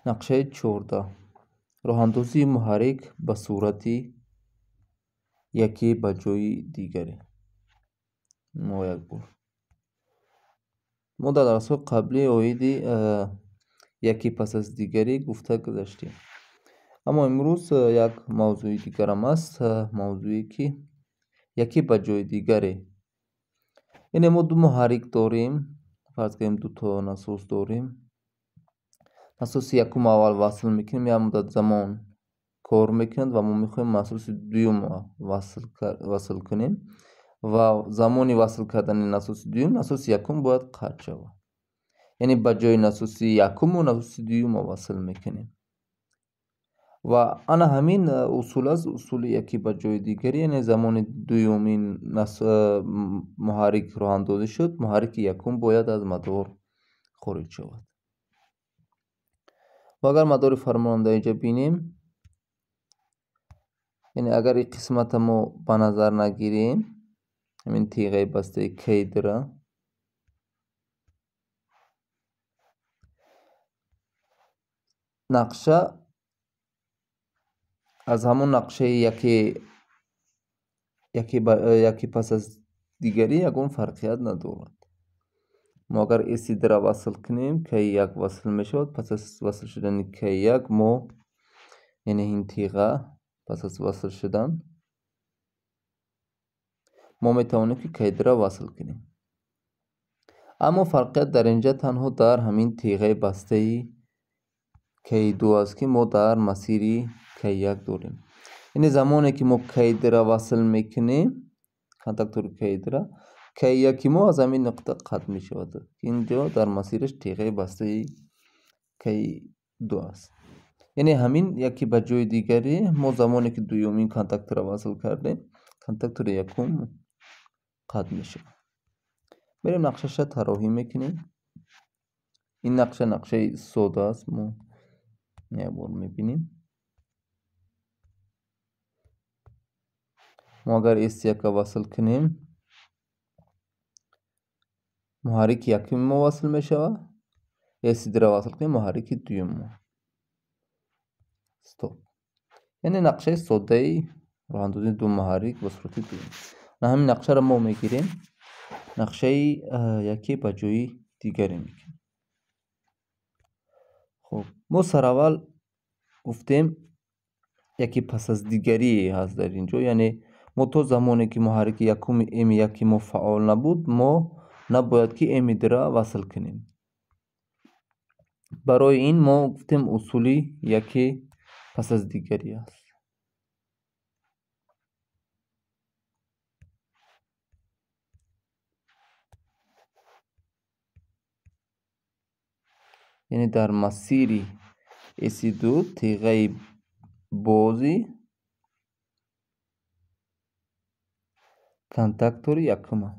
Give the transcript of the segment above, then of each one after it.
Нақшаи 14. Роҳандозии муҳаррик ба сурати яке ба ҷои дигаре. Мо як бор. Мо дар дарсҳои қаблӣ оиди яке пас аз дигаре гуфта гузаштем. Аммо имрӯз як мавзӯи дигарам аст, мавзӯе ки яке ба ҷои дигаре. Яъне мо ду муҳаррик дорем, фарз кунем ду то насос дорем. Насоси якум аввал васл мекунем, як муддат замон кор мекунад ва мо мехоҳем насоси дуюм васл кунем ва замони васл кардани насоси дуюм насоси якум бояд қатъ шавад. Яъне ба ҷои насоси якум мо насоси дуюмро васл мекунем. Ва ана ҳамин усул аст, усули яке ба ҷои дигаре, яъне замони дуюмин муҳаррик роҳандозӣ шуд, муҳаррики якум бояд аз мадор хориҷ шавад. Ва агар мадори фармонро дар инҷа бинем, яъне агар ин қисмата мо ба назар нагирем, ҳамин тиғаи бастаи К2-ра, нақша аз ҳамон нақшаи яке пас аз дигаре ягон фарқият надорад. Мо агар С2-ра васл кунем, К1 васл мешавад. Пас аз васл шудани К1 мо, яъне ин тиға пас аз васл шудан мо метавонем ки К2-ра васл кунем. Аммо фарқият дар инҷа танҳо дар ҳамин тиғаи бастаи К2 аст, ки мо дар масири К1 дорем. Яъне замоне ки мо К2-ра васл мекунем, контактори К2-ра, К1 мо аз ҳамин нуқта қатъ мешавад. Инҷо дар масираш тиғаи бастаи К2 аст. Яъне ҳамин яке ба ҷои дигаре мо замоне ки дуюмин контактора васл кардем, контактори якум қатъ мешавад. Мерем нақшаша тарроҳӣ мекунем. Ин нақша нақшаи сода аст, мо як бор мебинем. Мо агар С1-ро васл кунем, муҳаррики якуми мо васл мешавад. С2-ро васл кунем, муҳаррики дуюми мо. Стоп. Яъне нақшаи содаи роҳандозии ду муҳаррик ба сурати дуюм. На ҳамин нақшаро мо мегирем, нақшаи яке ба ҷои дигаре мекунем. Хуб, мо сараввал гуфтем яке пас аз дигаре ҳаст дар ин ҷо, яъне мо то замоне ки муҳаррики якуми М1 мо фаъол набуд, мо набояд ки М2-ра васл кунем. Барои ин мо гуфтем усули яке пас аз дигаре аст. Яъне дар масири С2 тиғаи бози контактори якума.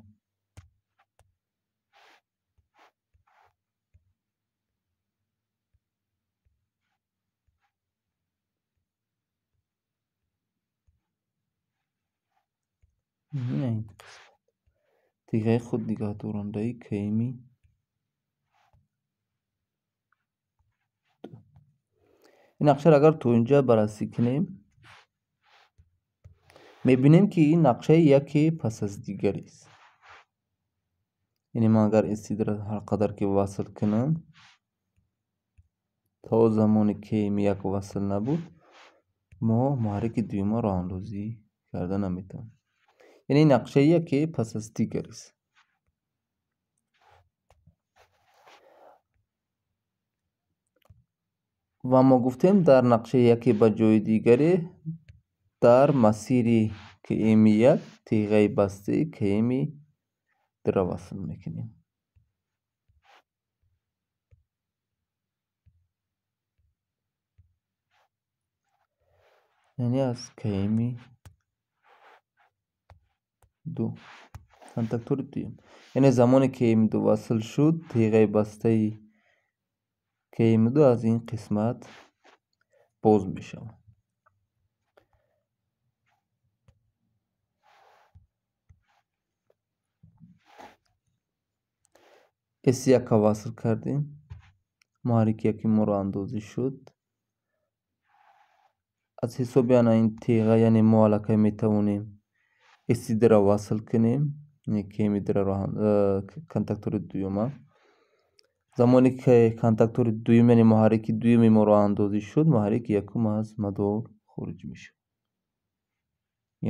Тиғаи худ нигаҳдорандаи КМ2. Ин нақшаро агар то инҷа баррасӣ кунем, мебинем ки ин нақшаи яке пас аз дигарест. Яъне ман агар С2-ро ҳар қадар ки васл кунам, то замоне КМ1 васл набуд, мо муҳаррики дуюмро роҳандозӣ карда наметавонем. Яъне нақшаи яке пас аз дигарест. Ва мо гуфтем дар нақшаи яке ба ҷои дигаре дар масири КМ1 тиғаи бастаи КМ2-ро васл мекунем. Яъне аз КМ2 контактори дуюм. Яъне замоне КМ2 васл шуд, тиғаи бастаи КМ2 аз ин қисмат боз мешавад. С1-ро васл кардем, Муҳаррики якуми мо роҳандозӣ шуд. Аз ҳисоби ана ин теға, яъне мо аллакай метавонем SCD-ро васл кунем, КМ-ро, контактори дуюма. Замоне ки контактори дуюм, яъне муҳаррики дуюми мо роҳандозӣ шуд, муҳаррики якум аз мадор хориҷ мешавад.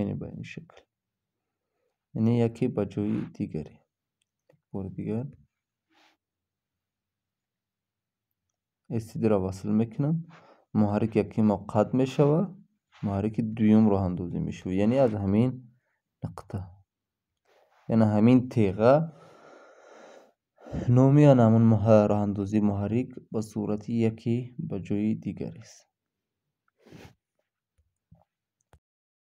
Яъне ба ин шакл. Яъне яке ба ҷои дигаре. Бори дигар SCD-ро васл мекунам, муҳаррики якуми мо қатъ мешавад, муҳаррики дуюм роҳандозӣ мешавад. Яъне аз ҳамин нуқта. Яъне ҳамин теға номи ана ҳамон роҳандозии муҳаррик ба сурати яке ба ҷои дигарест.